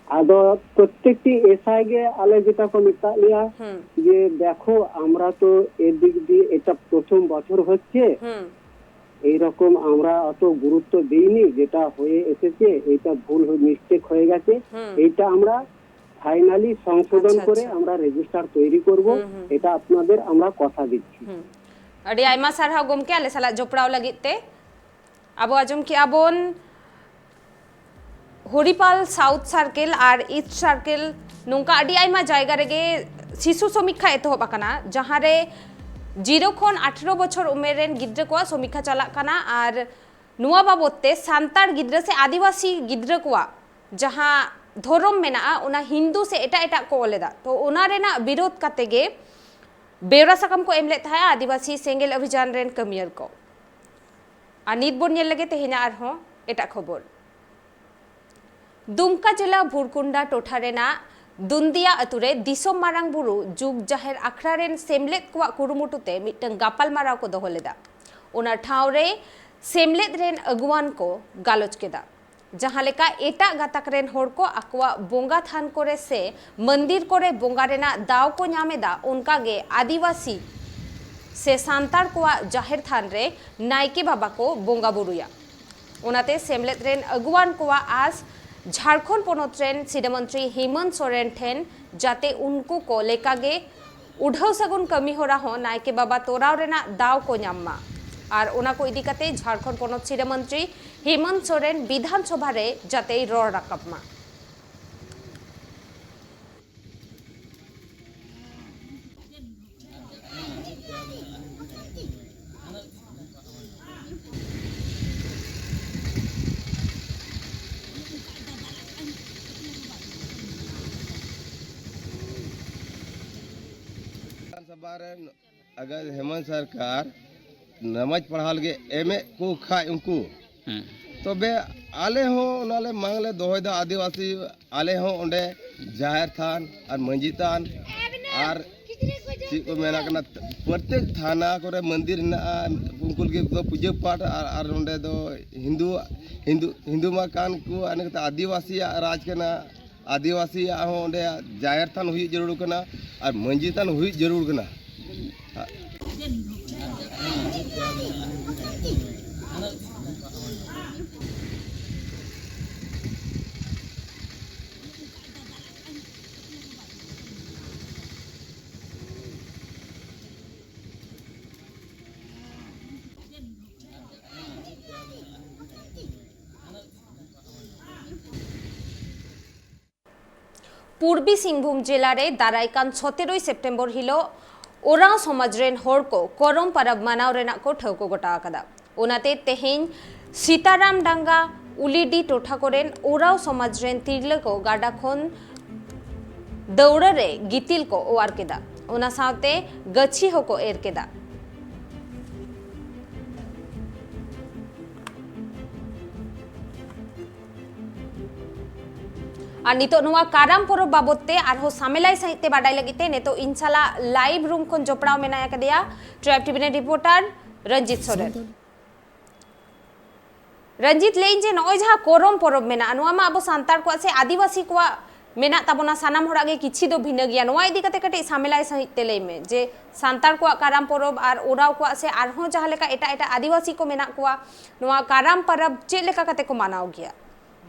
ᱟᱫᱚ ᱯᱨᱚᱛᱮᱠᱴᱤ ᱮᱥᱟᱭ ᱜᱮ ᱟᱞᱮ ᱡᱮᱴᱟ ᱠᱚ ᱢᱮᱛᱟᱜ ᱞᱮᱭᱟ ᱡᱮ, "দেখো, আমরা তো এদিক দিয়ে এটা প্রথম বছর হচ্ছে, এইরকম আমরা অত গুরুত্ব দিইনি, যেটা হয়ে এসেছে এটা ভুল মিস্টেক হয়ে গেছে, এইটা আমরা ফাইনালি সংশোধন আচ্ছা, করে আচ্ছা। আমরা রেজিস্টার তৈরি করব, এটা আপনাদের আমরা কথা দিচ্ছি।" ᱟᱹᱰᱤ ᱟᱭᱢᱟ ᱥᱟᱨᱦᱟᱣ ᱜᱚᱢᱠᱮ ᱟᱞᱮ ᱥᱟᱞᱟᱜ ᱡᱚᱯᱲᱟᱣ ᱞᱟᱹᱜᱤᱫ ᱛᱮ᱾ ᱟᱵᱚ ᱟᱸᱡᱚᱢ ᱠᱮᱜᱼᱟ ᱵᱚᱱ ᱦᱚᱨᱤᱯᱟᱞ ᱥᱟᱣᱩᱛᱷ ᱥᱟᱨᱠᱮᱞ ᱟᱨ ᱤᱥᱴ ᱥᱟᱨᱠᱮᱞ, ᱱᱚᱝᱠᱟ ᱟᱹᱰᱤ ᱟᱭᱢᱟ ᱡᱟᱭᱜᱟ ᱨᱮᱜᱮ ᱥᱤᱥᱩ ᱥᱚᱢᱤᱠᱠᱷᱟ ᱮᱛᱚᱦᱚᱵ ᱟᱠᱟᱱᱟ, ᱡᱟᱦᱟᱸ ᱨᱮ ᱡᱤᱨᱳ ᱠᱷᱚᱱ ᱟᱴᱷᱨᱚ ᱵᱚᱪᱷᱚᱨ ᱩᱢᱮᱨ ᱨᱮᱱ ᱜᱤᱫᱽᱨᱟᱹ ᱠᱚᱣᱟᱜ ᱥᱚᱢᱤᱠᱠᱷᱟ ᱪᱟᱞᱟᱜ ᱠᱟᱱᱟ᱾ ᱟᱨ ᱱᱚᱣᱟ ᱵᱟᱵᱚᱫ ᱛᱮ ᱥᱟᱱᱛᱟᱲ ᱜᱤᱫᱽᱨᱟᱹ ᱥᱮ ᱟᱹᱫᱤᱵᱟᱹᱥᱤ ᱜᱤᱫᱽᱨᱟᱹ ᱠᱚᱣᱟᱜ ᱡᱟᱦᱟᱸ ᱫᱷᱚᱨᱚᱢ ᱢᱮᱱᱟᱜᱼᱟ, ᱚᱱᱟ ᱦᱤᱱᱫᱩ ᱥᱮ ᱮᱴᱟᱜ ᱮᱴᱟᱜ ᱠᱚ ᱚᱞ ᱮᱫᱟ, ᱛᱚ ᱚᱱᱟ ᱨᱮᱱᱟᱜ ᱵᱤᱨᱳᱫᱷ ᱠᱟᱛᱮ ᱜᱮ ᱵᱮᱣᱨᱟ ᱥᱟᱠᱟᱢ ᱠᱚ ᱮᱢ ᱞᱮᱫ ᱛᱟᱦᱮᱸᱫ ᱟᱹᱫᱤᱵᱟᱹᱥᱤ ᱥᱮᱸᱜᱮᱞ ᱚᱵᱷᱤᱡᱟᱱ ᱨᱮᱱ ᱠᱟᱹᱢᱤᱭᱟᱹᱨ ᱠᱚ᱾ ᱟᱨ ᱱᱤᱛ ᱵᱚᱱ ᱧᱮᱞ ᱞᱮᱜᱮ ᱛᱮᱦᱮᱧᱟᱜ ᱟᱨᱦᱚᱸ ᱮᱴᱟᱜ ᱠᱷᱚᱵᱚᱨ᱾ ᱫᱩᱢᱠᱟ ᱡᱮᱞᱟ ᱵᱷᱩᱨᱠᱩᱱᱰᱟ ᱴᱚᱴᱷᱟ ᱨᱮᱱᱟᱜ ᱫᱩᱱᱫᱤᱭᱟ ᱟᱹᱛᱩ ᱨᱮ ᱫᱤᱥᱚᱢ ᱢᱟᱨᱟᱝ ᱵᱩᱨᱩ ᱡᱩᱜᱽ ᱡᱟᱦᱮᱨ ᱟᱠᱷᱲᱟ ᱨᱮᱱ ᱥᱮᱢᱞᱮᱫ ᱠᱚᱣᱟᱜ ᱠᱩᱨᱩᱢᱩᱴᱩ ᱛᱮ ᱢᱤᱫᱴᱟᱝ ᱜᱟᱯᱟᱞᱢᱟᱨᱟᱣ ᱠᱚ ᱫᱚᱦᱚ ᱞᱮᱫᱟ᱾ ᱚᱱᱟ ᱴᱷᱟᱶ ᱨᱮ ᱥᱮᱢᱞᱮᱫ ᱨᱮᱱ ᱟᱹᱜᱩᱣᱟᱱ ᱠᱚ ᱜᱟᱞᱚᱪ ᱠᱮᱫᱟ᱾ ᱡᱟᱦᱟᱸ ᱞᱮᱠᱟ ᱮᱴᱟᱜ ᱜᱟᱛᱟᱠ ᱨᱮᱱ ᱦᱚᱲ ᱠᱚ ᱟᱠᱚᱣᱟᱜ ᱵᱚᱸᱜᱟ ᱛᱷᱟᱱ ᱠᱚᱨᱮ ᱥᱮ ᱢᱚᱱᱫᱤᱨ ᱠᱚᱨᱮ ᱵᱚᱸᱜᱟ ᱨᱮᱱᱟᱜ ᱫᱟᱣ ᱠᱚ ᱧᱟᱢ ᱮᱫᱟ, ᱚᱱᱠᱟ ᱜᱮ ᱟᱹᱫᱤᱵᱟᱹᱥᱤ ᱥᱮ ᱥᱟᱱᱛᱟᱲ ᱠᱚᱣᱟᱜ ᱡᱟᱦᱮᱨ ᱛᱷᱟᱱ ᱨᱮ ᱱᱟᱭᱠᱮ ᱵᱟᱵᱟ ᱠᱚ ᱵᱚᱸᱜᱟ ᱵᱩᱨᱩᱭᱟ᱾ ᱚᱱᱟᱛᱮ ᱥᱮᱢᱞᱮᱫ ᱨᱮᱱ ᱟᱹᱜᱩᱣᱟᱱ ᱠᱚᱣᱟᱜ ᱟᱥ ᱡᱷᱟᱲᱠᱷᱚᱸᱰ ᱯᱚᱱᱚᱛ ᱨᱮᱱ ᱥᱤᱨᱟᱹ ᱢᱚᱱᱛᱨᱤ ᱦᱮᱢᱚᱱᱛ ᱥᱚᱨᱮᱱ ᱴᱷᱮᱱ ᱡᱟᱛᱮ ᱩᱱᱠᱩ ᱠᱚ ᱞᱮᱠᱟᱜᱮ ᱩᱰᱷᱟᱹᱣ ᱥᱟᱹᱜᱩᱱ ᱠᱟᱹᱢᱤ ᱦᱚᱨᱟ ᱦᱚᱸ ᱱᱟᱭᱠᱮ ᱵᱟᱵᱟ ᱛᱚᱨᱟᱣ ᱨᱮᱱᱟᱜ ᱫᱟᱣ ᱠᱚ ᱧᱟᱢ ᱢᱟ᱾ ᱟᱨ ᱚᱱᱟ ᱠᱚ ᱤᱫᱤ ᱠᱟᱛᱮ ᱡᱷᱟᱲᱠᱷᱚᱸᱰ ᱯᱚᱱᱚᱛ ᱥᱤᱨᱟᱹ ᱢᱚᱱᱛᱨᱤ ᱦᱮᱢᱚᱱᱛ ᱥᱚᱨᱮᱱ ᱵᱤᱫᱷᱟᱱ ᱥᱚᱵᱷᱟ ᱨᱮ ᱡᱟᱛᱮᱭ ᱨᱚᱲ ᱨᱟᱠᱟᱵ ᱢᱟ᱾ ᱵᱤᱫᱷᱟᱱ ᱥᱚᱵᱷᱟ ᱨᱮ ᱟᱜᱟᱨ ᱦᱮᱢᱚᱱᱛ ᱥᱚᱨᱠᱟᱨ ᱱᱟᱢᱟᱡᱽ ᱯᱟᱲᱦᱟᱣ ᱞᱟᱹᱜᱤᱫ ᱮᱢᱮᱫ ᱠᱚ ᱠᱷᱟᱡ ᱩᱱᱠᱩ, ᱦᱮᱸ᱾ ᱛᱚᱵᱮ ᱟᱞᱮ ᱦᱚᱸ ᱚᱱᱟ ᱞᱮ ᱢᱟᱝ ᱞᱮ ᱫᱚᱦᱚᱭᱮᱫᱟ, ᱟᱹᱫᱤᱵᱟᱹᱥᱤ ᱟᱞᱮ ᱦᱚᱸ ᱚᱸᱰᱮ ᱡᱟᱦᱮᱨ ᱛᱷᱟᱱ ᱟᱨ ᱢᱟᱹᱡᱷᱤ ᱛᱷᱟᱱ ᱟᱨ ᱪᱮᱫ ᱠᱚ ᱢᱮᱱᱟ ᱠᱟᱱᱟ, ᱯᱨᱚᱛᱮᱠ ᱛᱷᱟᱱᱟ ᱠᱚᱨᱮ ᱢᱚᱱᱫᱤᱨ ᱦᱮᱱᱟᱜᱼᱟ, ᱩᱱᱠᱩ ᱞᱟᱹᱜᱤᱫ ᱫᱚ ᱯᱩᱡᱟᱹ ᱯᱟᱴ ᱟᱨ, ᱟᱨ ᱚᱸᱰᱮ ᱫᱚ ᱦᱤᱱᱫᱩ, ᱦᱤᱱᱫᱩ, ᱦᱤᱱᱫᱩ ᱢᱟ ᱠᱟᱱ ᱠᱚ, ᱟᱨ ᱱᱤᱛᱚᱜ ᱟᱹᱫᱤᱵᱟᱹᱥᱤᱭᱟᱜ ᱨᱟᱡᱽ ᱠᱟᱱᱟ᱾ ᱟᱹᱫᱤᱵᱟᱹᱥᱤᱭᱟᱜ ᱦᱚᱸ ᱚᱸᱰᱮ ᱡᱟᱦᱮᱨ ᱛᱷᱟᱱ ᱦᱩᱭᱩᱜ ᱡᱟᱹᱨᱩᱲ ᱠᱟᱱᱟ ᱟᱨ ᱢᱟᱹᱡᱷᱤ ᱛᱷᱟᱱ ᱦᱩᱭᱩᱜ ᱡᱟᱹᱨᱩᱲ ᱠᱟᱱᱟ᱾ ᱯᱩᱨᱵᱤ ᱥᱤᱝᱵᱷᱩᱢ ᱡᱮᱞᱟ ᱨᱮ ᱫᱟᱨᱟᱭ ᱠᱟᱱ ᱥᱚᱛᱮᱨᱚᱭ ᱥᱮᱯᱴᱮᱢᱵᱚᱨ ᱦᱤᱞᱳᱜ ᱳᱨᱟᱸᱣ ᱥᱚᱢᱟᱡᱽ ᱨᱮᱱ ᱦᱚᱲ ᱠᱚ ᱠᱚᱨᱚᱢ ᱯᱟᱨᱟᱵᱽ ᱢᱟᱱᱟᱣ ᱨᱮᱱᱟᱜ ᱠᱚ ᱴᱷᱟᱹᱣᱠᱟᱹ ᱜᱚᱴᱟ ᱟᱠᱟᱫᱟ᱾ ᱚᱱᱟᱛᱮ ᱛᱮᱦᱮᱧ ᱥᱤᱛᱟᱨᱟᱢ ᱰᱟᱝᱜᱟ ᱩᱞᱤᱰᱤ ᱴᱚᱴᱷᱟ ᱠᱚᱨᱮᱱ ᱳᱨᱟᱸᱣ ᱥᱚᱢᱟᱡᱽ ᱨᱮᱱ ᱛᱤᱨᱞᱟᱹ ᱠᱚ ᱜᱟᱰᱟ ᱠᱷᱚᱱ ᱫᱟᱹᱣᱲᱟᱹ ᱨᱮ ᱜᱤᱛᱤᱞ ᱠᱚ ᱚᱣᱟᱨ ᱠᱮᱫᱟ᱾ ᱚᱱᱟ ᱥᱟᱶᱛᱮ ᱜᱟᱹᱪᱷᱤ ᱦᱚᱸᱠᱚ ᱮᱨ ᱠᱮᱫᱟ᱾ ᱟᱨ ᱱᱤᱛᱚᱜ ᱱᱚᱣᱟ ᱠᱟᱨᱟᱢ ᱯᱚᱨᱚᱵᱽ ᱵᱟᱵᱚᱫ ᱛᱮ ᱟᱨᱦᱚᱸ ᱥᱟᱢᱮᱞᱟᱭ ᱥᱟᱹᱦᱤᱡ ᱛᱮ ᱵᱟᱰᱟᱭ ᱞᱟᱹᱜᱤᱫ ᱛᱮ ᱱᱤᱛᱚᱜ ᱤᱧ ᱥᱟᱞᱟᱜ live room ᱠᱷᱚᱱ ᱡᱚᱯᱲᱟᱣ ᱢᱮᱱᱟᱭ ᱟᱠᱟᱫᱮᱭᱟ Tribe ᱴᱤᱵᱷᱤ ᱨᱮᱱ reporter ᱨᱚᱧᱡᱤᱛ ᱥᱚᱨᱮᱱ᱾ ᱨᱚᱧᱡᱤᱛ, ᱞᱟᱹᱭᱟᱹᱧ ᱡᱮ ᱱᱚᱜᱼᱚᱭ ᱡᱟᱦᱟᱸ ᱠᱚᱨᱚᱢ ᱯᱚᱨᱚᱵᱽ ᱢᱮᱱᱟᱜᱼᱟ, ᱱᱚᱣᱟ ᱢᱟ ᱟᱵᱚ ᱥᱟᱱᱛᱟᱲ ᱠᱚᱣᱟᱜ ᱥᱮ ᱟᱹᱫᱤᱵᱟᱹᱥᱤ ᱠᱚᱣᱟᱜ ᱢᱮᱱᱟᱜ ᱛᱟᱵᱚᱱᱟ ᱥᱟᱱᱟᱢ ᱦᱚᱲᱟᱜ ᱜᱮ, ᱠᱤᱪᱷᱤ ᱫᱚ ᱵᱷᱤᱱᱟᱹ ᱜᱮᱭᱟ᱾ ᱱᱚᱣᱟ ᱤᱫᱤ ᱠᱟᱛᱮ ᱠᱟᱹᱴᱤᱡ ᱥᱟᱢᱮᱞᱟᱭ ᱥᱟᱺᱦᱤᱡ ᱛᱮ ᱞᱟᱹᱭ ᱢᱮ ᱡᱮ ᱥᱟᱱᱛᱟᱲ ᱠᱚᱣᱟᱜ ᱠᱟᱨᱟᱢ ᱯᱚᱨᱚᱵᱽ ᱟᱨ ᱳᱨᱟᱣ ᱠᱚᱣᱟᱜ ᱥᱮ ᱟᱨᱦᱚᱸ ᱡᱟᱦᱟᱸ ᱞᱮᱠᱟ ᱮᱴᱟᱜ ᱮᱴᱟᱜ ᱟᱹᱫᱤᱵᱟᱹᱥᱤ ᱠᱚ ᱢᱮᱱᱟᱜ ᱠᱚᱣᱟ, ᱱᱚᱣᱟ ᱠᱟᱨᱟᱢ ᱯᱚᱨᱚᱵᱽ ᱪᱮᱫ ᱞᱮᱠᱟ ᱠᱟᱛᱮ ᱠᱚ ᱢᱟᱱᱟᱣ ᱜᱮᱭᱟ?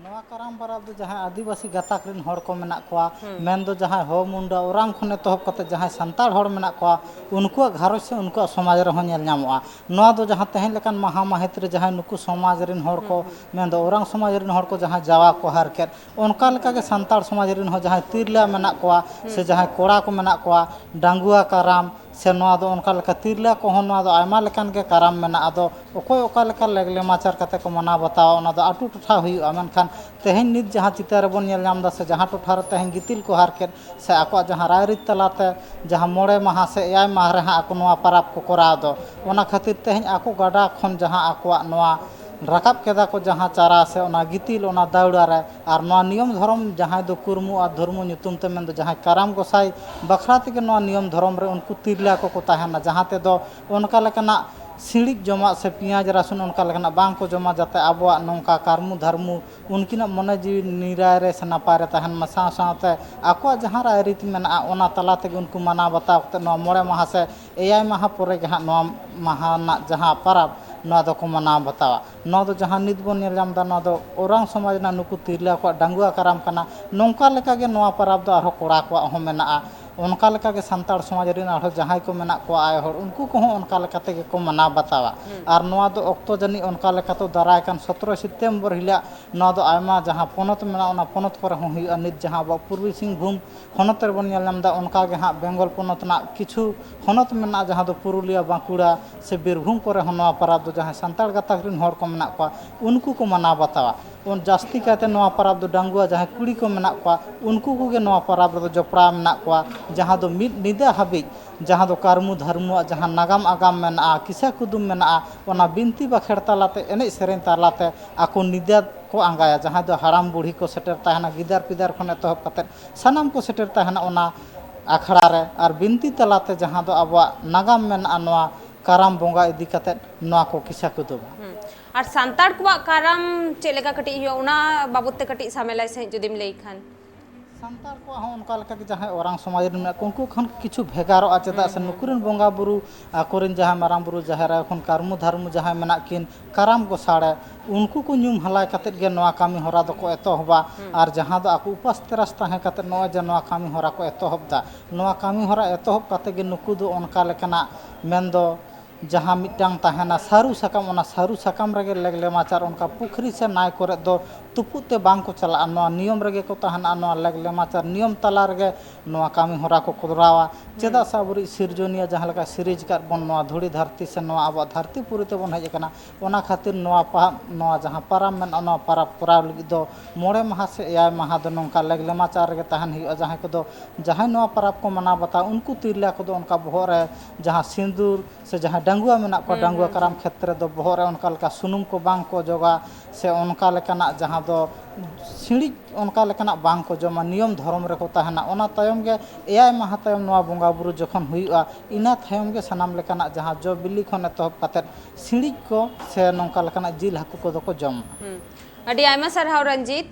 ᱱᱚᱣᱟ ᱠᱟᱨᱟᱢ ᱯᱚᱨᱚᱵᱽ ᱫᱚ ᱡᱟᱦᱟᱸᱭ ᱟᱹᱫᱤᱵᱟᱹᱥᱤ ᱜᱟᱛᱟᱠ ᱨᱮᱱ ᱦᱚᱲ ᱠᱚ ᱢᱮᱱᱟᱜ ᱠᱚᱣᱟ, ᱦᱩᱸ᱾ ᱢᱮᱱᱫᱚ ᱡᱟᱦᱟᱸᱭ ᱦᱳ ᱢᱩᱱᱰᱟ ᱳᱨᱟᱝ ᱠᱷᱚᱱ ᱮᱛᱚᱦᱚᱵ ᱠᱟᱛᱮ ᱡᱟᱦᱟᱸᱭ ᱥᱟᱱᱛᱟᱲ ᱦᱚᱲ ᱢᱮᱱᱟᱜ ᱠᱚᱣᱟ, ᱩᱱᱠᱩᱣᱟᱜ ᱜᱷᱟᱨᱚᱸᱡᱽ ᱥᱮ ᱩᱱᱠᱩᱣᱟᱜ ᱥᱚᱢᱟᱡᱽ ᱨᱮᱦᱚᱸ ᱧᱮᱞ ᱧᱟᱢᱚᱜᱼᱟ᱾ ᱱᱚᱣᱟ ᱫᱚ ᱡᱟᱦᱟᱸ ᱛᱮᱦᱮᱧ ᱞᱮᱠᱟᱱ ᱢᱟᱦᱟ ᱢᱟᱹᱦᱤᱛ ᱨᱮ ᱡᱟᱦᱟᱸᱭ ᱱᱩᱠᱩ ᱥᱚᱢᱟᱡᱽ ᱨᱮᱱ ᱦᱚᱲ ᱠᱚ, ᱦᱩᱸ, ᱦᱩᱸ᱾ ᱢᱮᱱᱫᱚ ᱳᱨᱟᱝ ᱥᱚᱢᱟᱡᱽ ᱨᱮᱱ ᱦᱚᱲ ᱠᱚ ᱡᱟᱦᱟᱸᱭ ᱡᱟᱣᱟ ᱠᱚ ᱦᱟᱨᱠᱮᱛ, ᱚᱱᱠᱟ ᱞᱮᱠᱟᱜᱮ ᱥᱟᱱᱛᱟᱲ ᱥᱚᱢᱟᱡᱽ ᱨᱮᱱ ᱦᱚᱸ ᱡᱟᱦᱟᱸᱭ ᱛᱤᱨᱞᱟᱹ ᱢᱮᱱᱟᱜ ᱠᱚᱣᱟ ᱥᱮ ᱦᱩᱸ᱾ ᱡᱟᱦᱟᱸᱭ ᱠᱚᱲᱟ ᱠᱚ ᱢᱮᱱᱟᱜ ᱠᱚᱣᱟ, ᱰᱟᱺᱜᱩᱣᱟ ᱠᱟᱨᱟᱢ ᱥᱮ ᱱᱚᱣᱟ ᱫᱚ ᱚᱱᱠᱟ ᱞᱮᱠᱟ ᱛᱤᱨᱞᱟᱹ ᱠᱚᱦᱚᱸ ᱱᱚᱣᱟ ᱫᱚ ᱟᱭᱢᱟ ᱞᱮᱠᱟᱱ ᱜᱮ ᱠᱟᱨᱟᱢ ᱢᱮᱱᱟᱜᱼᱟ᱾ ᱟᱫᱚ ᱚᱠᱚᱭ ᱚᱠᱟ ᱞᱮᱠᱟ ᱞᱮᱜᱽᱞᱮᱢᱟᱪᱟᱨ ᱠᱟᱛᱮ ᱠᱚ ᱢᱟᱱᱟᱣ ᱵᱟᱛᱟᱣᱟ, ᱚᱱᱟ ᱫᱚ ᱟᱹᱛᱩ ᱴᱚᱴᱷᱟ ᱦᱩᱭᱩᱜᱼᱟ᱾ ᱢᱮᱱᱠᱷᱟᱱ ᱛᱮᱦᱮᱧ ᱱᱤᱛ ᱡᱟᱦᱟᱸ ᱪᱤᱛᱟᱹᱨ ᱨᱮᱵᱚᱱ ᱧᱮᱞ ᱧᱟᱢ ᱮᱫᱟ ᱥᱮ ᱡᱟᱦᱟᱸ ᱴᱚᱴᱷᱟ ᱨᱮ ᱛᱮᱦᱮᱧ ᱜᱤᱛᱤᱞ ᱠᱚ ᱦᱟᱨᱠᱮᱛ ᱥᱮ ᱟᱠᱚᱣᱟᱜ ᱡᱟᱦᱟᱸ ᱨᱟᱭᱨᱤᱛ ᱛᱟᱞᱟᱛᱮ ᱡᱟᱦᱟᱸ ᱢᱚᱬᱮ ᱢᱟᱦᱟ ᱥᱮ ᱮᱭᱟᱭ ᱢᱟᱦᱟ ᱨᱮ ᱦᱟᱸᱜ ᱟᱠᱚ ᱱᱚᱣᱟ ᱯᱟᱨᱟᱵᱽ ᱠᱚ ᱠᱚᱨᱟᱣ ᱫᱚ, ᱚᱱᱟ ᱠᱷᱟᱹᱛᱤᱨ ᱛᱮᱦᱮᱧ ᱟᱠᱚ ᱜᱟᱰᱟ ᱠᱷᱚᱱ ᱡᱟᱦᱟᱸ ᱟᱠᱚᱣᱟᱜ ᱱᱚᱣᱟ ᱨᱟᱠᱟᱵ ᱠᱮᱫᱟ ᱠᱚ ᱡᱟᱦᱟᱸ ᱪᱟᱨᱟ ᱥᱮ ᱚᱱᱟ ᱜᱤᱛᱤᱞ, ᱚᱱᱟ ᱫᱟᱹᱣᱲᱟ ᱨᱮ, ᱟᱨ ᱱᱚᱣᱟ ᱱᱤᱭᱚᱢ ᱫᱷᱚᱨᱚᱢ ᱡᱟᱦᱟᱸᱭ ᱫᱚ ᱠᱩᱨᱢᱩ ᱟᱨ ᱫᱷᱚᱨᱢᱩ ᱧᱩᱛᱩᱢ ᱛᱮ, ᱢᱮᱱᱫᱚ ᱡᱟᱦᱟᱸᱭ ᱠᱟᱨᱟᱢ ᱜᱚᱸᱥᱟᱭ ᱵᱟᱠᱷᱨᱟ ᱛᱮᱜᱮ ᱱᱚᱣᱟ ᱱᱤᱭᱚᱢ ᱫᱷᱚᱨᱚᱢ ᱨᱮ ᱩᱱᱠᱩ ᱛᱤᱨᱞᱟᱹ ᱠᱚᱠᱚ ᱛᱟᱦᱮᱱᱟ, ᱡᱟᱦᱟᱸ ᱛᱮᱫᱚ ᱚᱱᱠᱟ ᱞᱮᱠᱟᱱᱟᱜ ᱥᱤᱬᱤᱡ ᱡᱚᱢᱟᱜ ᱥᱮ ᱯᱮᱸᱭᱟᱡᱽ ᱨᱟᱹᱥᱩᱱ ᱚᱱᱠᱟ ᱞᱮᱠᱟᱱᱟᱜ ᱵᱟᱝ ᱠᱚ ᱡᱚᱢᱟ, ᱡᱟᱛᱮ ᱟᱵᱚᱣᱟᱜ ᱱᱚᱝᱠᱟ ᱠᱟᱹᱨᱢᱩ ᱫᱷᱟᱨᱢᱩ ᱩᱱᱠᱤᱱᱟᱜ ᱢᱚᱱᱮ ᱡᱤᱣᱤ ᱱᱤᱨᱟᱭ ᱨᱮ ᱥᱮ ᱱᱟᱯᱟᱭ ᱨᱮ ᱛᱟᱦᱮᱱ ᱢᱟ᱾ ᱥᱟᱶ ᱥᱟᱶᱛᱮ ᱟᱠᱚᱣᱟᱜ ᱡᱟᱦᱟᱸ ᱨᱟᱭᱨᱤᱛ ᱢᱮᱱᱟᱜᱼᱟ, ᱚᱱᱟ ᱛᱟᱞᱟ ᱛᱮᱜᱮ ᱩᱱᱠᱩ ᱢᱟᱱᱟᱣ ᱵᱟᱛᱟᱣ ᱠᱟᱛᱮ ᱱᱚᱣᱟ ᱢᱚᱬᱮ ᱢᱟᱦᱟ ᱥᱮ ᱮᱭᱟᱭ ᱢᱟᱦᱟ ᱯᱚᱨᱮ ᱜᱮ ᱦᱟᱸᱜ ᱱᱚᱣᱟ ᱢᱟᱦᱟ ᱨᱮᱱᱟᱜ ᱡᱟᱦᱟᱸ ᱯᱟᱨᱟᱵᱽ, ᱱᱚᱣᱟ ᱫᱚᱠᱚ ᱢᱟᱱᱟᱣ ᱵᱟᱛᱟᱣᱟ᱾ ᱱᱚᱣᱟ ᱫᱚ ᱡᱟᱦᱟᱸ ᱱᱤᱛ ᱵᱚᱱ ᱧᱮᱞ ᱧᱟᱢ ᱮᱫᱟ, ᱱᱚᱣᱟ ᱫᱚ ᱳᱨᱟᱝ ᱥᱚᱢᱟᱡᱽ ᱨᱮᱱᱟᱜ ᱱᱩᱠᱩ ᱛᱤᱨᱞᱟᱹ ᱠᱚᱣᱟᱜ ᱰᱟᱺᱜᱩᱣᱟ ᱠᱟᱨᱟᱢ ᱠᱟᱱᱟ᱾ ᱱᱚᱝᱠᱟ ᱞᱮᱠᱟᱜᱮ ᱱᱚᱣᱟ ᱯᱟᱨᱟᱵᱽ ᱫᱚ ᱟᱨᱦᱚᱸ ᱠᱚᱲᱟ ᱠᱚᱣᱟᱜ ᱦᱚᱸ ᱢᱮᱱᱟᱜᱼᱟ᱾ ᱚᱱᱠᱟ ᱞᱮᱠᱟᱜᱮ ᱥᱟᱱᱛᱟᱲ ᱥᱚᱢᱟᱡᱽ ᱨᱮᱱ ᱟᱨᱦᱚᱸ ᱡᱟᱦᱟᱸᱭ ᱠᱚ ᱢᱮᱱᱟᱜ ᱠᱚᱣᱟ ᱟᱭᱳ ᱦᱚᱲ, ᱩᱱᱠᱩ ᱠᱚᱦᱚᱸ ᱚᱱᱠᱟ ᱞᱮᱠᱟ ᱛᱮᱜᱮ ᱠᱚ ᱢᱟᱱᱟᱣ ᱵᱟᱛᱟᱣᱟ᱾ ᱦᱩᱸ᱾ ᱟᱨ ᱱᱚᱣᱟ ᱫᱚ ᱚᱠᱛᱚ ᱡᱟᱹᱱᱤᱡ ᱚᱱᱠᱟ ᱞᱮᱠᱟ ᱛᱮ ᱫᱟᱨᱟᱭ ᱠᱟᱱ ᱥᱚᱛᱨᱚ ᱥᱮᱯᱴᱮᱢᱵᱚᱨ ᱦᱤᱞᱳᱜ ᱱᱚᱣᱟ ᱫᱚ ᱟᱭᱢᱟ ᱡᱟᱦᱟᱸ ᱯᱚᱱᱚᱛ ᱢᱮᱱᱟᱜᱼᱟ, ᱚᱱᱟ ᱯᱚᱱᱚᱛ ᱠᱚᱨᱮ ᱦᱚᱸ ᱦᱩᱭᱩᱜᱼᱟ᱾ ᱱᱤᱛ ᱡᱟᱦᱟᱸ ᱟᱵᱚᱣᱟᱜ ᱯᱩᱨᱵᱤ ᱥᱤᱝᱵᱷᱩᱢ ᱦᱚᱱᱚᱛ ᱨᱮᱵᱚᱱ ᱧᱮᱞ ᱧᱟᱢ ᱮᱫᱟ, ᱚᱱᱠᱟ ᱜᱮ ᱦᱟᱸᱜ ᱵᱮᱝᱜᱚᱞ ᱯᱚᱱᱚᱛ ᱨᱮᱱᱟᱜ ᱠᱤᱪᱷᱩ ᱦᱚᱱᱚᱛ ᱢᱮᱱᱟᱜᱼᱟ, ᱡᱟᱦᱟᱸ ᱫᱚ ᱯᱩᱨᱩᱞᱤᱭᱟᱹ, ᱵᱟᱸᱠᱩᱲᱟ ᱥᱮ ᱵᱤᱨᱵᱷᱩᱢ ᱠᱚᱨᱮ ᱦᱚᱸ ᱱᱚᱣᱟ ᱯᱚᱨᱚᱵᱽ ᱫᱚ ᱡᱟᱦᱟᱸᱭ ᱥᱟᱱᱛᱟᱲ ᱜᱟᱛᱟᱠ ᱨᱮᱱ ᱦᱚᱲ ᱠᱚ ᱢᱮᱱᱟᱜ ᱠᱚᱣᱟ, ᱩᱱᱠᱩ ᱠᱚ ᱢᱟᱱᱟᱣ ᱵᱟᱛᱟᱣᱟ᱾ ᱩᱱ ᱡᱟᱹᱥᱛᱤ ᱠᱟᱭᱛᱮ ᱱᱚᱣᱟ ᱯᱚᱨᱚᱵᱽ ᱫᱚ ᱰᱟᱺᱜᱩᱣᱟᱹ ᱡᱟᱦᱟᱸᱭ ᱠᱩᱲᱤ ᱠᱚ ᱢᱮᱱᱟᱜ ᱠᱚᱣᱟ, ᱩᱱᱠᱩ ᱠᱚᱜᱮ ᱱᱚᱣᱟ ᱯᱚᱨᱚᱵᱽ ᱨᱮᱫᱚ ᱡᱚᱯᱲᱟᱣ ᱢᱮᱱᱟᱜ ᱠᱚᱣᱟ, ᱡᱟᱦᱟᱸ ᱫᱚ ᱢᱤᱫ ᱧᱤᱫᱟᱹ ᱦᱟᱹᱵᱤᱡ ᱡᱟᱦᱟᱸ ᱫᱚ ᱠᱟᱹᱨᱢᱩ ᱫᱷᱟᱨᱢᱩᱣᱟᱜ ᱡᱟᱦᱟᱸ ᱱᱟᱜᱟᱢ ᱟᱜᱟᱢ ᱢᱮᱱᱟᱜᱼᱟ, ᱠᱤᱥᱟᱹ ᱠᱩᱫᱩᱢ ᱢᱮᱱᱟᱜᱼᱟ, ᱚᱱᱟ ᱵᱤᱱᱛᱤ ᱵᱟᱠᱷᱮᱲ ᱛᱟᱞᱟᱛᱮ, ᱮᱱᱮᱡ ᱥᱮᱨᱮᱧ ᱛᱟᱞᱟᱛᱮ ᱟᱠᱚ ᱧᱤᱫᱟᱹ ᱠᱚ ᱟᱸᱜᱟᱭᱟ᱾ ᱡᱟᱦᱟᱸᱭ ᱫᱚ ᱦᱟᱲᱟᱢ ᱵᱩᱲᱦᱤ ᱠᱚ ᱥᱮᱴᱮᱨ ᱛᱟᱦᱮᱱᱟ, ᱜᱤᱫᱟᱹᱨ ᱯᱤᱫᱟᱹᱨ ᱠᱷᱚᱱ ᱮᱛᱚᱦᱚᱵ ᱠᱟᱛᱮᱫ ᱥᱟᱱᱟᱢ ᱠᱚ ᱥᱮᱴᱮᱨ ᱛᱟᱦᱮᱱᱟ ᱚᱱᱟ ᱟᱠᱷᱲᱟ ᱨᱮ᱾ ᱟᱨ ᱵᱤᱱᱛᱤ ᱛᱟᱞᱟᱛᱮ ᱡᱟᱦᱟᱸ ᱫᱚ ᱟᱵᱚᱣᱟᱜ ᱱᱟᱜᱟᱢ ᱢᱮᱱᱟᱜᱼᱟ, ᱱᱚᱣᱟ ᱠᱟᱨᱟᱢ ᱵᱚᱸᱜᱟ ᱤᱫᱤ ᱠᱟᱛᱮᱫ ᱱᱚᱣᱟ ᱠᱚ ᱠᱤᱥᱟᱹ ᱠᱩᱫᱩᱢᱟ᱾ ᱦᱩᱸ᱾ ᱟᱨ ᱥᱟᱱᱛᱟᱲ ᱠᱚᱣᱟᱜ ᱠᱟᱨᱟᱢ ᱪᱮᱫ ᱞᱮᱠᱟ ᱠᱟᱹᱴᱤᱡ ᱦᱩᱭᱩᱜᱼᱟ, ᱚᱱᱟ ᱵᱟᱵᱚᱫ ᱛᱮ ᱠᱟᱹᱴᱤᱡ ᱥᱟᱢᱮᱞᱟᱭ ᱥᱟᱺᱦᱤᱡ ᱡᱩᱫᱤᱢ ᱞᱟᱹᱭ ᱠᱷᱟᱱ? ᱥᱟᱱᱛᱟᱲ ᱠᱚᱣᱟᱜ ᱦᱚᱸ ᱚᱱᱠᱟ ᱞᱮᱠᱟ ᱜᱮ ᱡᱟᱦᱟᱸᱭ ᱚᱨᱟᱝ ᱥᱚᱢᱟᱡᱽ ᱨᱮᱱ ᱢᱮᱱᱟᱜ ᱠᱚ, ᱩᱱᱠᱩ ᱠᱷᱚᱱ ᱠᱤᱪᱷᱩ ᱵᱷᱮᱜᱟᱨᱚᱜᱼᱟ᱾ ᱪᱮᱫᱟᱜ ᱥᱮ ᱱᱩᱠᱩ ᱨᱮᱱ ᱵᱚᱸᱜᱟ ᱵᱩᱨᱩ, ᱟᱠᱚᱨᱮᱱ ᱡᱟᱦᱟᱸᱭ ᱢᱟᱨᱟᱝ ᱵᱩᱨᱩ, ᱡᱟᱦᱮᱨ ᱟᱭᱳ ᱠᱷᱚᱱ ᱠᱟᱹᱨᱢᱩ ᱫᱷᱟᱨᱢᱩ ᱡᱟᱦᱟᱸᱭ ᱢᱮᱱᱟᱜ ᱠᱤᱱ, ᱠᱟᱨᱟᱢ ᱜᱚᱥᱟᱲᱮ, ᱩᱱᱠᱩ ᱠᱚ ᱧᱩᱢ ᱦᱟᱞᱟᱭ ᱠᱟᱛᱮᱫ ᱜᱮ ᱱᱚᱣᱟ ᱠᱟᱹᱢᱤ ᱦᱚᱨᱟ ᱫᱚᱠᱚ ᱮᱛᱚᱦᱚᱵᱟ᱾ ᱟᱨ ᱡᱟᱦᱟᱸ ᱫᱚ ᱟᱠᱚ ᱩᱯᱟᱥ ᱛᱮᱨᱟᱥ ᱛᱟᱦᱮᱸ ᱠᱟᱛᱮᱫ ᱱᱚᱜᱼᱚᱭ ᱡᱮ ᱱᱚᱣᱟ ᱠᱟᱹᱢᱤ ᱦᱚᱨᱟ ᱠᱚ ᱮᱛᱚᱦᱚᱵ ᱫᱟ, ᱱᱚᱣᱟ ᱠᱟᱹᱢᱤ ᱦᱚᱨᱟ ᱮᱛᱚᱦᱚᱵ ᱠᱟᱛᱮᱫ ᱜᱮ ᱱᱩᱠᱩ ᱫᱚ ᱚᱱᱠᱟ ᱞᱮᱠᱟᱱᱟᱜ ᱢᱮᱱᱫᱚ ᱡᱟᱦᱟᱸ ᱢᱤᱫᱴᱟᱝ ᱛᱟᱦᱮᱱᱟ ᱥᱟᱹᱨᱩ ᱥᱟᱠᱟᱢ, ᱚᱱᱟ ᱥᱟᱹᱨᱩ ᱥᱟᱠᱟᱢ ᱨᱮᱜᱮ ᱞᱮᱜ ᱞᱮᱢᱟᱪᱟᱨ ᱚᱱᱠᱟ ᱯᱩᱠᱷᱨᱤ ᱥᱮ ᱱᱟᱹᱭ ᱠᱚᱨᱮ ᱫᱚ ᱛᱩᱯᱩᱫ ᱛᱮ ᱵᱟᱝ ᱠᱚ ᱪᱟᱞᱟᱜᱼᱟ᱾ ᱱᱚᱣᱟ ᱱᱤᱭᱚᱢ ᱨᱮᱜᱮ ᱠᱚ ᱛᱟᱦᱮᱱᱟ, ᱱᱚᱣᱟ ᱞᱮᱜ ᱞᱮᱢᱟᱪᱟᱨ ᱱᱤᱭᱚᱢ ᱛᱟᱞᱟ ᱨᱮᱜᱮ ᱱᱚᱣᱟ ᱠᱟᱹᱢᱤ ᱦᱚᱨᱟ ᱠᱚ ᱠᱚᱨᱟᱣᱟ᱾ ᱪᱮᱫᱟᱜ ᱥᱮ ᱟᱵᱚᱨᱤᱡ ᱥᱤᱨᱡᱚᱱᱤᱭᱟᱹ ᱡᱟᱦᱟᱸ ᱞᱮᱠᱟ ᱥᱤᱨᱤᱡᱽ ᱟᱠᱟᱫ ᱵᱚᱱ ᱱᱚᱣᱟ ᱫᱷᱩᱲᱤ ᱫᱷᱟᱹᱨᱛᱤ ᱥᱮ ᱱᱚᱣᱟ ᱟᱵᱚᱣᱟᱜ ᱫᱷᱟᱹᱨᱛᱤ ᱯᱩᱨᱤ ᱛᱮᱵᱚᱱ ᱦᱮᱡ ᱟᱠᱟᱱᱟ, ᱚᱱᱟ ᱠᱷᱟᱹᱛᱤᱨ ᱱᱚᱣᱟ ᱯᱟᱦᱟᱵ, ᱱᱚᱣᱟ ᱡᱟᱦᱟᱸ ᱯᱟᱨᱟᱵᱽ ᱢᱮᱱᱟᱜᱼᱟ, ᱱᱚᱣᱟ ᱯᱟᱨᱟᱵᱽ ᱠᱚᱨᱟᱣ ᱞᱟᱹᱜᱤᱫ ᱫᱚ ᱢᱚᱬᱮ ᱢᱟᱦᱟ ᱥᱮ ᱮᱭᱟᱭ ᱢᱟᱦᱟ ᱫᱚ ᱱᱚᱝᱠᱟ ᱞᱮᱜ ᱞᱮᱢᱟᱪᱟᱨ ᱨᱮᱜᱮ ᱛᱟᱦᱮᱱ ᱦᱩᱭᱩᱜᱼᱟ᱾ ᱡᱟᱦᱟᱸᱭ ᱠᱚᱫᱚ, ᱡᱟᱦᱟᱸᱭ ᱱᱚᱣᱟ ᱯᱟᱨᱟᱵᱽ ᱠᱚ ᱢᱟᱱᱟᱣ ᱵᱟᱛᱟᱣᱟ, ᱩᱱᱠᱩ ᱛᱤᱨᱞᱟᱹ ᱠᱚᱫᱚ ᱚᱱᱠᱟ ᱵᱚᱦᱚᱜ ᱨᱮ ᱡᱟᱦᱟᱸ ᱥᱤᱸᱫᱩᱨ ᱥᱮ ᱡᱟᱦᱟᱸᱭ ᱰᱟᱺᱜᱩᱣᱟᱹ ᱢᱮᱱᱟᱜ ᱠᱚᱣᱟ, ᱰᱟᱺᱜᱩᱣᱟᱹ ᱠᱟᱨᱟᱢ ᱠᱷᱮᱛᱨᱮ ᱫᱚ ᱵᱚᱦᱚᱜ ᱨᱮ ᱚᱱᱠᱟ ᱞᱮᱠᱟ ᱥᱩᱱᱩᱢ ᱠᱚ ᱵᱟᱝ ᱠᱚ ᱚᱡᱚᱜᱟ, ᱥᱮ ᱚᱱᱠᱟ ᱞᱮᱠᱟᱱᱟᱜ ᱡᱟᱦᱟᱸ ᱫᱚ ᱥᱤᱬᱤᱡ ᱚᱱᱠᱟ ᱞᱮᱠᱟᱱᱟᱜ ᱵᱟᱝ ᱠᱚ ᱡᱚᱢᱟ, ᱱᱤᱭᱚᱢ ᱫᱷᱚᱨᱚᱢ ᱨᱮᱠᱚ ᱛᱟᱦᱮᱱᱟ᱾ ᱚᱱᱟ ᱛᱟᱭᱚᱢ ᱜᱮ, ᱮᱭᱟᱭ ᱢᱟᱦᱟ ᱛᱟᱭᱚᱢ ᱱᱚᱣᱟ ᱵᱚᱸᱜᱟ ᱵᱩᱨᱩ ᱡᱚᱠᱷᱚᱱ ᱦᱩᱭᱩᱜᱼᱟ, ᱤᱱᱟᱹ ᱛᱟᱭᱚᱢ ᱜᱮ ᱥᱟᱱᱟᱢ ᱞᱮᱠᱟᱱᱟᱜ ᱡᱟᱦᱟᱸ ᱡᱚ ᱵᱤᱞᱤ ᱠᱷᱚᱱ ᱮᱛᱚᱦᱚᱵ ᱠᱟᱛᱮᱫ ᱥᱤᱬᱤᱡ ᱠᱚ ᱥᱮ ᱱᱚᱝᱠᱟ ᱞᱮᱠᱟᱱᱟᱜ ᱡᱤᱞ ᱦᱟᱹᱠᱩ ᱠᱚᱫᱚ ᱠᱚ ᱡᱚᱢᱟ᱾ ᱟᱹᱰᱤ ᱟᱭᱢᱟ ᱥᱟᱨᱦᱟᱣ ᱨᱚᱧᱡᱤᱛ᱾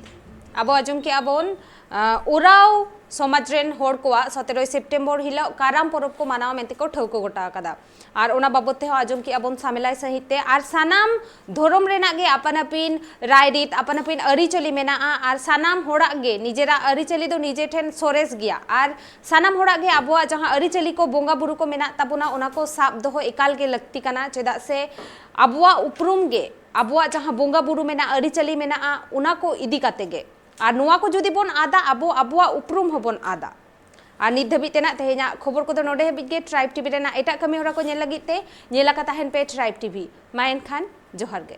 ᱟᱵᱚ ᱟᱸᱡᱚᱢ ᱠᱮᱜᱼᱟ ᱵᱚᱱ, ᱟᱸ, ᱳᱨᱟᱣ ᱥᱚᱢᱟᱡᱽ ᱨᱮᱱ ᱦᱚᱲ ᱠᱚᱣᱟᱜ ᱥᱚᱛᱮᱨᱚᱭ ᱥᱮᱯᱴᱮᱢᱵᱚᱨ ᱦᱤᱞᱳᱜ ᱠᱟᱨᱟᱢ ᱯᱚᱨᱚᱵᱽ ᱠᱚ ᱢᱟᱱᱟᱣᱟ ᱢᱮᱱᱛᱮ ᱠᱚ ᱴᱷᱟᱹᱣᱠᱟᱹ ᱜᱚᱴᱟ ᱟᱠᱟᱫᱟ᱾ ᱟᱨ ᱚᱱᱟ ᱵᱟᱵᱚᱛ ᱛᱮᱦᱚᱸ ᱟᱸᱡᱚᱢ ᱠᱮᱜᱼᱟ ᱵᱚᱱ ᱥᱟᱢᱮᱞᱟᱭ ᱥᱟᱺᱦᱤᱡ ᱛᱮ᱾ ᱟᱨ ᱥᱟᱱᱟᱢ ᱫᱷᱚᱨᱚᱢ ᱨᱮᱱᱟᱜ ᱜᱮ ᱟᱯᱟᱱ ᱟᱹᱯᱤᱱ ᱨᱟᱭᱨᱤᱛ, ᱟᱯᱟᱱ ᱟᱹᱯᱤᱱ ᱟᱹᱨᱤᱪᱟᱹᱞᱤ ᱢᱮᱱᱟᱜᱼᱟ᱾ ᱟᱨ ᱥᱟᱱᱟᱢ ᱦᱚᱲᱟᱜ ᱜᱮ ᱱᱤᱡᱮᱨᱟᱜ ᱟᱹᱨᱤᱪᱟᱹᱞᱤ ᱫᱚ ᱱᱤᱡᱮ ᱴᱷᱮᱱ ᱥᱚᱨᱮᱥ ᱜᱮᱭᱟ᱾ ᱟᱨ ᱥᱟᱱᱟᱢ ᱦᱚᱲᱟᱜ ᱜᱮ ᱟᱵᱚᱣᱟᱜ ᱡᱟᱦᱟᱸ ᱟᱹᱨᱤᱪᱟᱹᱞᱤ ᱠᱚ, ᱵᱚᱸᱜᱟ ᱵᱩᱨᱩ ᱠᱚ ᱢᱮᱱᱟᱜ ᱛᱟᱵᱚᱱᱟ, ᱚᱱᱟ ᱠᱚ ᱥᱟᱵ ᱫᱚᱦᱚ ᱮᱠᱟᱞ ᱜᱮ ᱞᱟᱹᱠᱛᱤ ᱠᱟᱱᱟ᱾ ᱪᱮᱫᱟᱜ ᱥᱮ ᱟᱵᱚᱣᱟᱜ ᱩᱯᱨᱩᱢ ᱜᱮ, ᱟᱵᱚᱣᱟᱜ ᱡᱟᱦᱟᱸ ᱵᱚᱸᱜᱟ ᱵᱩᱨᱩ ᱢᱮᱱᱟᱜᱼᱟ, ᱟᱹᱨᱤᱪᱟᱹᱞᱤ ᱢᱮᱱᱟᱜᱼᱟ, ᱚᱱᱟ ᱠᱚ ᱤᱫᱤ ᱠᱟᱛᱮ ᱜᱮ᱾ ᱟᱨ ᱱᱚᱣᱟ ᱠᱚ ᱡᱩᱫᱤ ᱵᱚᱱ ᱟᱫᱟ, ᱟᱵᱚ ᱟᱵᱚᱣᱟᱜ ᱩᱯᱨᱩᱢ ᱦᱚᱸᱵᱚᱱ ᱟᱫᱟ᱾ ᱟᱨ ᱱᱤᱛ ᱫᱷᱟᱹᱵᱤᱡ ᱛᱮᱱᱟᱜ ᱛᱮᱦᱮᱧᱟᱜ ᱠᱷᱚᱵᱚᱨ ᱠᱚᱫᱚ ᱱᱚᱰᱮ ᱦᱟᱹᱵᱤᱡ ᱜᱮ᱾ ᱴᱨᱟᱭᱤᱵᱽ ᱴᱤᱵᱷᱤ ᱨᱮᱱᱟᱜ ᱮᱴᱟᱜ ᱠᱟᱹᱢᱤ ᱦᱚᱨᱟ ᱠᱚ ᱧᱮᱞ ᱞᱟᱹᱜᱤᱫ ᱛᱮ ᱧᱮᱞ ᱟᱠᱟ ᱛᱟᱦᱮᱱ ᱯᱮ ᱴᱨᱟᱭᱤᱵᱽ ᱴᱤᱵᱷᱤ᱾ ᱢᱟ ᱮᱱᱠᱷᱟᱱ ᱡᱚᱦᱟᱨ ᱜᱮ᱾